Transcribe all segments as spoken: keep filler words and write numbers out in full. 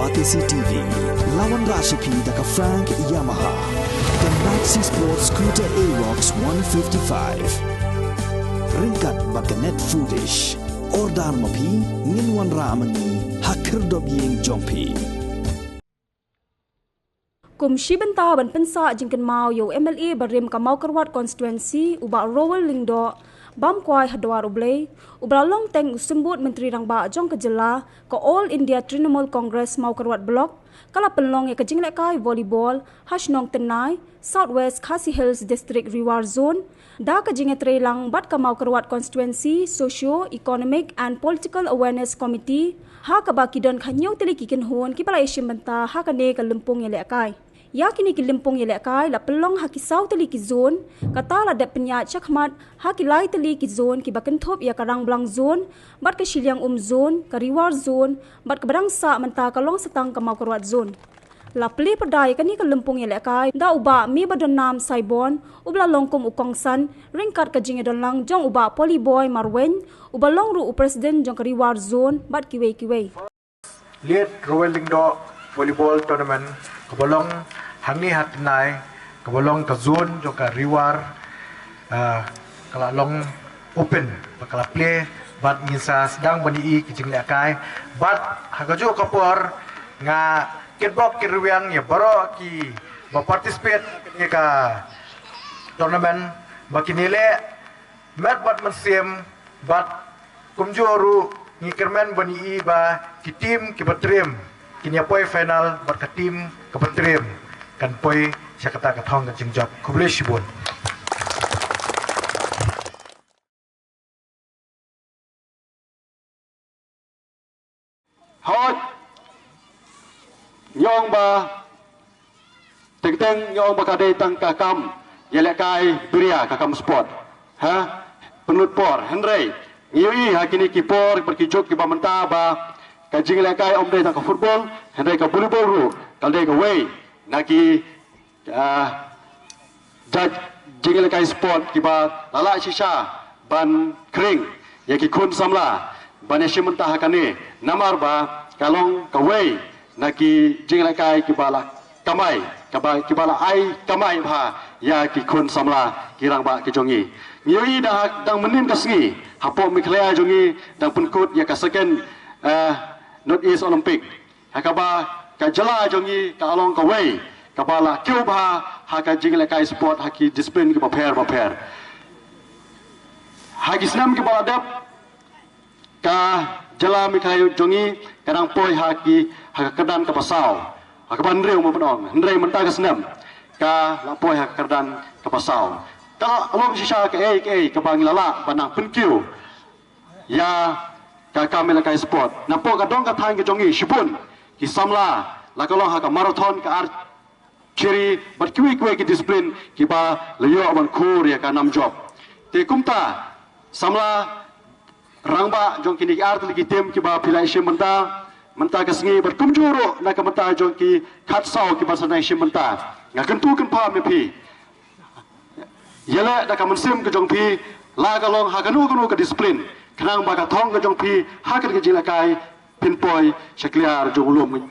R T C T V, la wanrah sha phi da ka Frank Yamaha, ka Maxi Sport Scooter Aerox one fifty-five. Ryngkat bad ka Net Foodish. Order ma phi, ngin wanrah ma ngi ha khyrdop ïing jong phi. Kum shi bynta ban pynsah jingkynmaw ïa u M L A barim ka Mawkyrwat Constituency, u Bah Rowell Lyngdoh, bam kwai ha dwar U Blei, uba la long teng u Symbud Myntri Rangbah jong ka jylla, ka All India Trinamool Congress Mawkyrwat Block, ka la pynlong ïa ka jinglehkai volleyball ha shnong Tynnai, South West Khasi Hills District Ri War Zone, da ka jingïatreilang bad ka Mawkyrwat Constituency Socio Economic and Political Awareness Committee, ha kaba ki don khathynñiew tylli ki kynhun kiba la ïashim bynta ha kane ka lympung ïalehkai. Ïa kine ki lympung ïalehkai la pynlong ha ki saw tylli ki zone, kata la dep pynïaid shakhmat ha ki lai tylli ki zone kiba kynthup ïa ka Rangblang Zone, bad ka Shiliang Um Zone, ka Ri War Zone, bad kaba dang sah mynta ka long sa tang ka Mawkyrwat Zone. La plie pyrda ïa kane ka lympung ïalehkai da u Bah Mebadonnam Saibon, uba la long kum u kongsan, ryngkat ka jingïadonlang jong u Bah Polyboy Marwein, uba long ruh u President jong ka Ri War Zone, bad kiwei kiwei. Late Rowell Lyngdoh Volleyball Tournament, kaba long hangne ha Tynnai, kaba long ka zone jong ka Ri War, ah, ka la long open, ba ka la plie, bad ngin sa sdang ban ïohi ki jinglehkai, bad ha kajuh ka por, nga kitbok kitrwiang ïa baroh kiba participate ïa ka tournament, ba kin ïaleh met bad mynsiem, bad kumjuh ruh ngi kyrmen ban ïohi ba ki team kiba triem kin ïa poi final, bad ka team kaba triem kan poi sha kata ka thong ka jingjop. Khublei shibun. Hooid. Ngi ong ba teng teng ngi ong ba ka dei tang ka kam ïalehkai biria, ka kam sport. Ha? Pynlut por, hynrei ngi ïohi ha kine ki por bad ki juk kiba mynta ba ka jingïalehkai ym dei tang ka football, hynrei ka volleyball ruh ka dei kawei na ki ah, jait jingïalehkai sport kiba la lah shisha ban khring ïa ki khun samla ban ïashim bynta ha kane, namar ba ka long kawei na ki jingïalehkai kiba la kamai, kaba, kiba la ai kamai bha ïa ki khun samla ki rangbah ki jong ngi. Ngi ïohi da dang mynnin ka sngi hapoh Meghalaya jong ngi dang pynkut ïa ka second, ah, North East Olympic. Ha kaba ka jylla jong ngi ka long kawei kaba la kiew bha ha ka jingïalehkai sport ha ki discipline kiba pher ba pher. Ha ki snem kiba la dep, ka jylla Meghalaya jong ngi ka dang poi ha ki, ha ka kyrdan kaba saw, ha kaba hynriew mo ban ong, hynrei mynta ka snem ka la poi ha ka kyrdan kaba saw. Ka la long shisha kaei kaei kaba ngi la lah ban nang pynkiew ïa ka kam ïalehkai sport. Napoh ka dong ka thaiñ ka jong ngi shibun ki samla la ka long ha ka marathon, ka archery bad kiwei kiwei ki discipline kiba la ïoh ban khur ïa ka nam jop. Te kumta samla rangbah jong kine ki ar tylli ki team kiba phi la ïashim bynta mynta ka sngi bad kumjuh ruh na ka bynta jong ki khatsaw kiba sa nang shim bynta, nga kyntu kynpham ïa phi. Ïaleh da ka mynsiem ka jong phi, la ka long ha kano kano ka discipline, khnang ba ka thong ka jong phi ha kane ka jingïalehkai phin poi sha kliar jong u lum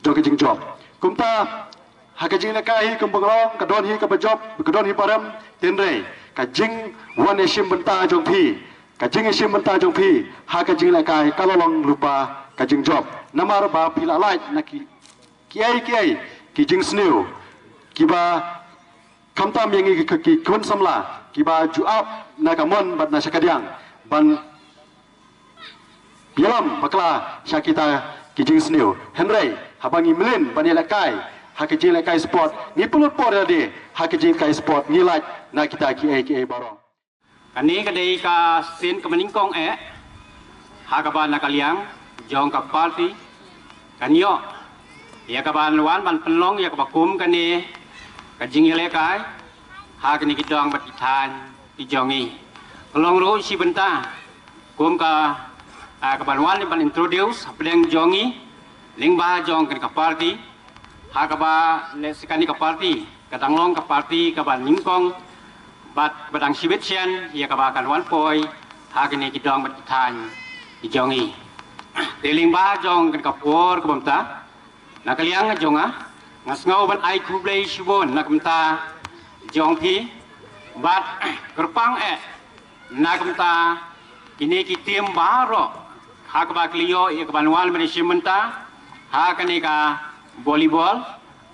jong ka jingjop. Kumta ha ka jingïalehkai hi kumba nga ong, ka don hi kaba jop, ka don hi ba rem, hynrei ka jingwan ïashim bynta jong phi, ka jingïashim bynta jong phi ha ka jingïalehkai ka la long lypa ka jingjop. Namar ba phi la lait na ki, kiei kiei ki jingsniew kiba khamtam ïa ngi ki, ki, ki khun samla kiba ju ap na ka mon bad na sha kadiang ban ïalam bakla sha kita ki jingsniew. Hynrei haba ngi mlien ban ïalehkai ha ka jingïalehkai sport, ngi pynlut por ïa lade ha ka jingïalehkai sport, ngi lait na kita kiei kiei baroh. Kane ka dei ka sien kaba nyngkong eh ha kaba na ka liang jong ka party kan ïoh ïa kaban wan ban pynlong ïa kaba kum kane ka jingïalehkai ha kine ki dong bad ki thaiñ ki jong ngi. Ka long ruh shi bynta kum ka, ah, kaban wan ban introduce hapdeng jong ngi lyngba jong kane ka party, ha kaba lehse kane ka party ka dang long ka party kaba nyngkong bad kaba dang shibit shen ïa kaba kan wan poi ha kine ki dong bad ki thaiñ ki jong ngi. Te lyngba jong kane ka por kaba mynta Na ka liang jong nga, nga sngew ban ai khublei shibun na ka bynta jong phi, bad kyrpang eh na ka bynta kine ki team baroh ha kaba ki la ïoh ïa ka ban wan ban shim bynta ha kane ka volleyball,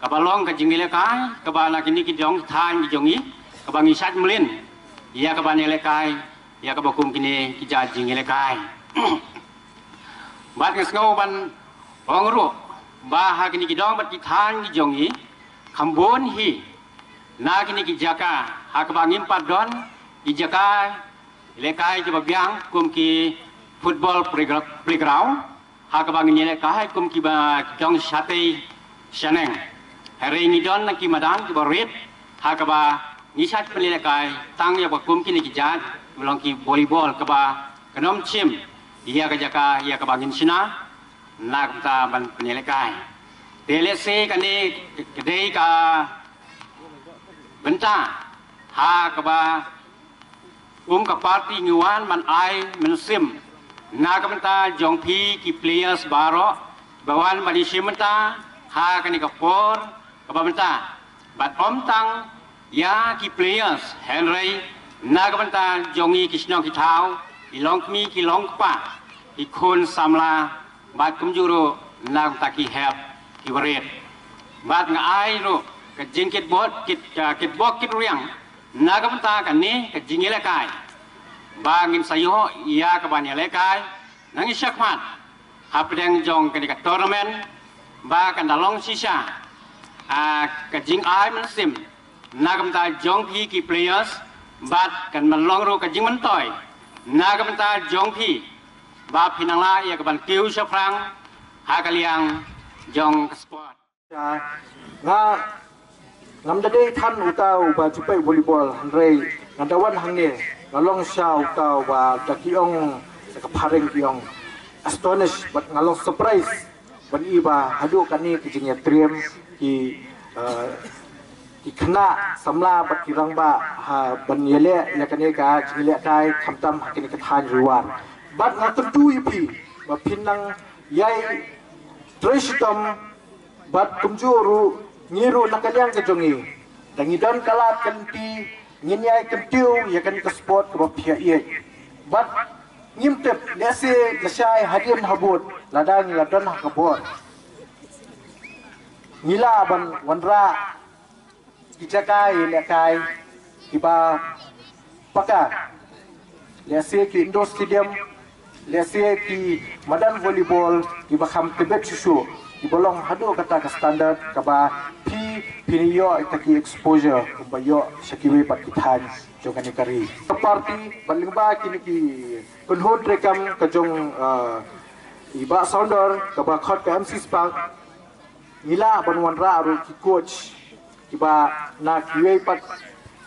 kaba long ka jingïalehkai kaba na kine ki dong thaiñ ki jong ngi, kaba ngi shait mlien ïa ka ban ïalehkai ïa kaba kum kine ki jait jingïalehkai. Bad nga sngew ban ong ruh ba ha kine ki dong bad ki thaiñ ki jong ngi, kham bun hi na kine ki jaka ha kaba ngim pat don ki jaka ïalehkai kiba biang kum ki football playgra-, playground, ha kaba ngin ïalehkai kum kiba dong shatei shaneng. Hynrei ngi don na ki madan kiba rit ha kaba ngi shait pynïalehkai tang ïa ba kum kine ki jait, ba long ki volleyball, kaba kan ym shim ïa ka jaka ïa kaba ngin shna na ka bynta ban pynïalehkai. Te lehse kane ka dei ka bynta ha kaba kum ka party ngi wan ban ai mynsiem na ka bynta jong phi ki players baroh ba wan ban ïashim bynta ha kane ka por kaba mynta. Bad ym tang ïa ki players, hynrei na ka bynta jong ngi ki shnong ki thaw, ki longkmie ki longkpa, ki khun samla, bad kumjuh ruh na ka bynta ki hep ki barit. Bad nga ai ruh ka jingkitbok kit, ah, kitbok kitrwiang na ka bynta kane ka jingïalehkai ba ngin sa ïoh ïa ka ban ïalehkai nangne shakhmat hapdeng jong kane ka tournament, ba kan da long shisha, ah, ka jingai mynsiem na ka bynta jong phi ki players, bad kan ban long ruh ka jingmyntoi na ka bynta jong phi ba phin nang lah ïa ka ban kiew shaphrang ha ka liang jong ka sport. Nga ngam da dei than uta uba ju peit volleyball, hynrei nga da wan hangne nga long sha uta uba da ki ong da ka phareng ki ong astonish, bad nga long surprise ban i ba haduh kane ki jingïatriem ki, eh, ki khynnah samla bad ki rangbah ha ban ïaleh ïa kane ka jingïalehkai khamtam ha kane ka thaiñ Ri War. Bad nga kyntu ïa phi ba phin nang ïai trei shitom bad kumjuh ruh ngi ruh na ka liang ka jong ngi, da ngi don ka lad ka lynti, ngin ïai kyntiew ïa kane ka sport kaba phi ïa ïeit. Bad ngim tip, lehse lashai hadien habud lada ngi la don ha ka bor, ngi lah ban wanrah ki jaka ïalehkai kiba paka, lehse ki indoor stadium, lehse ki madan volleyball kiba kham tbit shuh shuh, kiba long haduh kata ka standard kaba phi, phin ïoh ïa kita ki exposure kumba ïoh sha kiwei pat ki thaiñ jong kane ka ri. Ka party bad lyngba kine ki kynhun treikam ka jong, ah, i Bah Sounder kaba khot ka M C Spark, ngi lah ban wanrah ruh ki coach kiba na kiwei pat,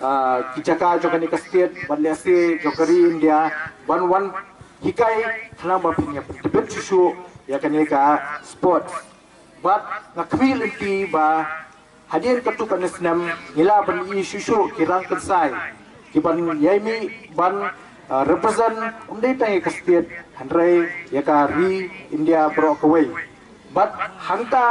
ah, ki jaka jong kane ka state bad lehse jong ka ri India ban wan hikai khnang ba phin ïa pyntbit shuh shuh ïa kane ka sport. Bad nga khmih lynti ba hadien katto katne snem ngi lah ban ïohi shuh shuh ki rangkynsai kiban ïai mih ban, ah, represent ym dei tang ïa ka state hynrei ïa ka ri India baroh kawei. Bad hangta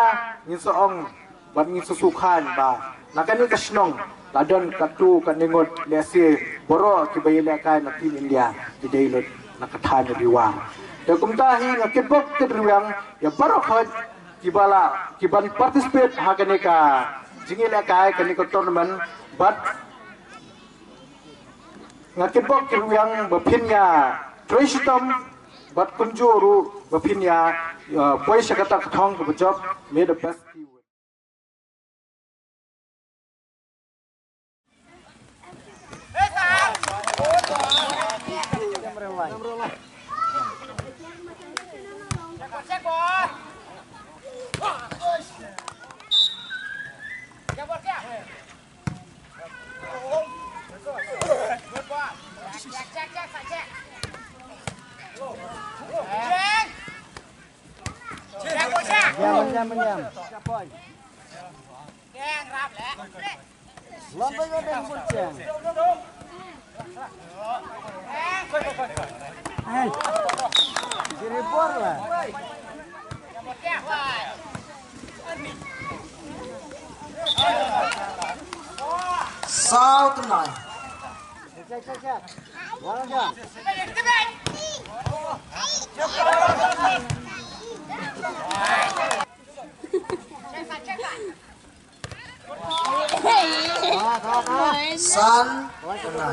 ngin sa ong bad ngin sa sngewkhan ba na kane ka shnong la don katto katne ngut, lehse baroh kiba ïalehkai na Team India ki dei lut na ka thaiñ Ri War. Te kumta hi nga kitbok kitrwiang ïa baroh khoit kiba la, kiban participate ha kane ka jingïalehkai, kane ka tournament, bad nga kitbok kitrwiang ba phin ïa trei shitom bad kumjuh ruh ba phin ïa, uh, poi sha kata ka thong kaba jop. May the best be with. Diam, diam, diam. Long bai bai bai bun cheng. Hai. Diri bor lah. Saw tnai. San tnai.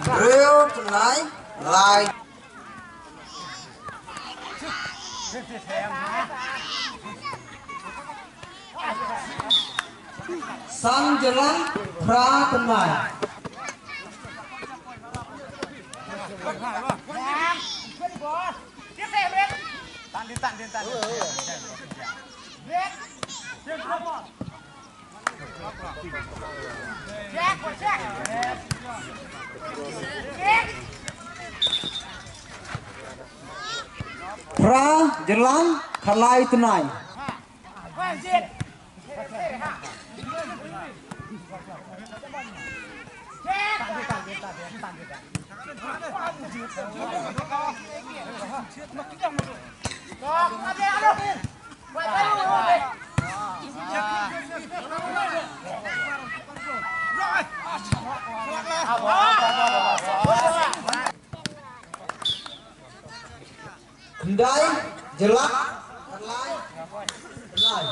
Hynriew tnai lai. San jylla, phra tnai. Phra jylla, khatlai tnai. Khyndai jylla, khatlai tnai.